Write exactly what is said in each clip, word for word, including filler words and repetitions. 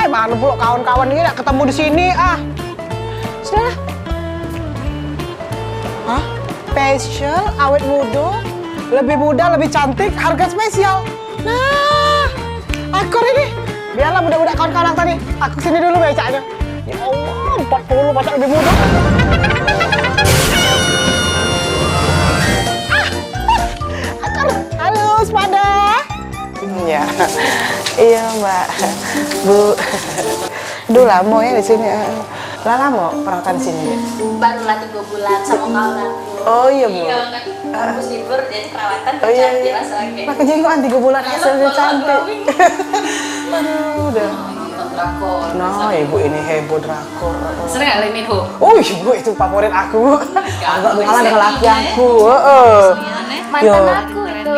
Mana pula kawan-kawan ini nak ketemu di sini, ah. Sudahlah. Hah? Facial, awet muda, lebih muda, lebih cantik, harga spesial. Nah, akur ini. Biarlah budak-budak kawan-kawan aku tadi. Aku sini dulu becaknya. Ya Allah, empat puluh pacak lebih muda. Ah, akur. Halo, sepada. Iya. Iya, Mbak. Bu. Duh, lama ya di sini. Lah lama perawatan sini, Bu? Barulah tiga bulan sama kawan aku. Oh, iya, Bu. Iya, kan. Harus libur, jadi perawatan. Oh, iya, cantik iya. Rasanya. Pakai jenggotan tiga bulan hasilnya cantik. Aduh, udah. Nonton drakor. Nah, ibu ini heboh drakor. Sering gak Lee Min Ho? Oh, ibu itu favorit aku. Aku gak mau kalah dengan laki aku. Heeh. Mantan aku itu.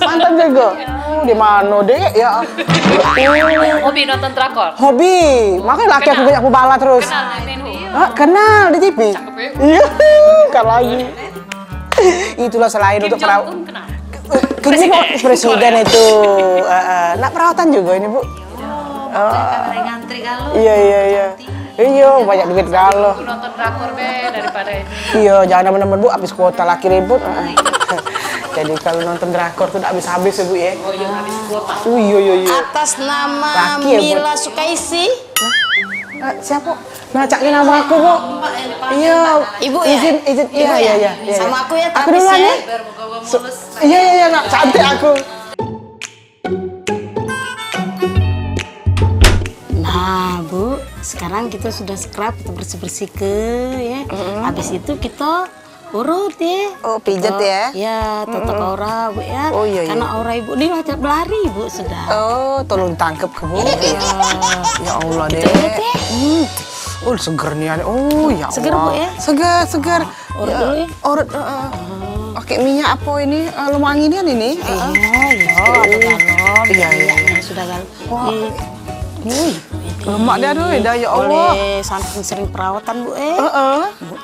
Mantan juga. Oh, di mana, Dek? Ya. Hobi nonton drakor? Hobi. Makanya laki aku banyak bebala terus. Kenal Lee Min Ho? Hah, kenal di T V. Cakep ya. Iya, kan lagi. Itulah selain untuk perawat. Kerja kok presiden itu. Heeh. Nak perawatan juga ini, Bu. Iya, ngantri kalau. Iya, iya, iya. Iya, banyak duit galo. Nonton drakor be daripada ini. Iya, jangan nemen-nemen, Bu, habis kuota laki ribut. Heeh. Jadi kalau nonton drakor tuh udah habis-habis ya, Bu, ya. Oh, iya, habis kuota. Oh, iya, iya, iya. Atas nama Mila Sukaisi. Eh, siapa? Nah, caknya nama aku, Bu. Iya. Ibu ya? Izin, izin. Iya, iya, iya, iya. Sama aku ya, aku duluan ya. Iya, iya, iya, nak cantik aku. Nah, Bu, sekarang kita sudah scrub, kita bersih-bersih ke, ya. Habis itu kita urut, ya. Oh, pijet, ya? Ya, totok aura, Bu, ya. Oh, iya, iya. Karena aura Ibu ini lah belari, Bu, sudah. Oh, tolong ditangkep ke, Bu. Iya. Ya Allah, Dek. Kita urut, ya. Hmm. Oh, seger nih, oh, ya Allah. Seger, Bu, ya? Seger, seger. Urut dulu ya. Urut, heeh. Pakai minyak apa ini? Eh, lemongi ini, ini? Iya, iya, ada galon. Iya, iya. Minyaknya sudah galon. Wah. Wih, lemak dia tuh, dah, ya Allah. Oleh saking sering perawatan, Bu, eh. Heeh. Bu,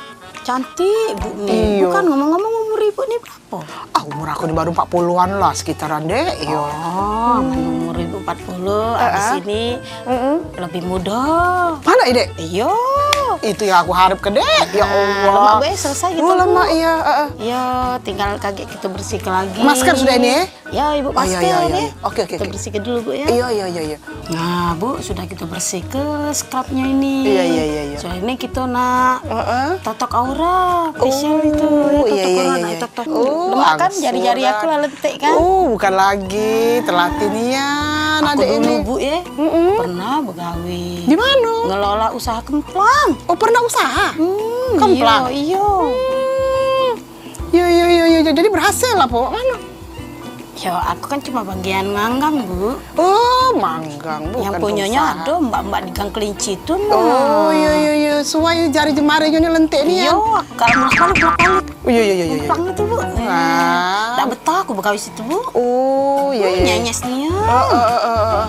cantik, Bu, nih. Iya. Bukan, ngomong-ngomong, umur Ibu nih berapa? Ah, umur aku ini baru empat puluhan lah sekitaran, Dek. Iya. Oh, aman umur Ibu empat puluh, habis ini lebih muda. Mana, Dek? Iya. Itu yang aku harap ke, Dek. Ya Allah. Lemak gue selesai gitu, Bu. Oh, lemak, iya, heeh. Iya, tinggal kagek kita bersihke lagi. Masker sudah ini, ya? Ya, Ibu, masker, ya. Oke, oke, oke. Kita bersihke dulu, Bu, ya. Iya, iya, iya, iya. Nah, Bu, sudah kita bersihke scrubnya ini. Iya, iya, iya, iya. Soalnya kita nak totok aura, facial itu. Oh, iya, iya, iya. Totok aura, nak totok. Oh, lemak kan jari-jari aku lah lentik kan? Oh, bukan lagi, terlatih nian adek ini. Aku dulu, Bu, ya, pernah begawe. Di mana? Ngelola usaha kemplang. Oh, pernah usaha? Hmm, kemplang? Iya, iya. Hmm. Iya, iya, iya, iya. Jadi berhasil lah, Pok? Mana? Ya, aku kan cuma bagian nganggang, Bu. Oh, manggang, bukan usaha. Yang punyanya ada mbak-mbak di Gang Kelinci tu, mah. Oh, iya, iya, iya. Suai jari jemari nyo ni lentik ni, ya. Iyo, kalau makan bolak-balik. Oh, iya, iya, iya, iya, iya. Kemplang itu, Bu. Wah. Dak betah aku begawe situ, Bu. Oh, iya, iya. Nyenyes ni, ya. Heeh, heeh, heeh.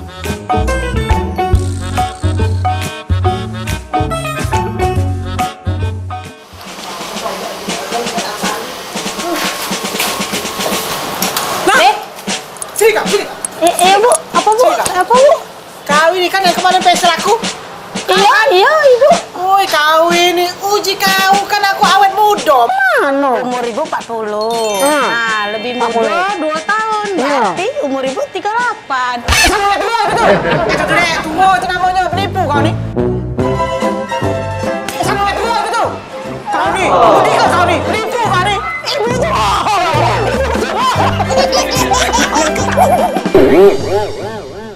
Nah, eh, sini kau, sini kau. Eh, eh, Bu, apa, Bu? Sini kau. Apa, Bu? Kau ini kan yang kemarin facial aku? Iya, kan? Iya, Ibu. Woi, kau ini uji kau kan aku awet muda. Mana? Umur Ibu empat puluh. Hmm. Nah, lebih muda dua tahun. Iya. Berarti umur Ibu tiga puluh delapan. Sama tua betul. Itu tu, Dek, tua tu namanya, penipu kau ni.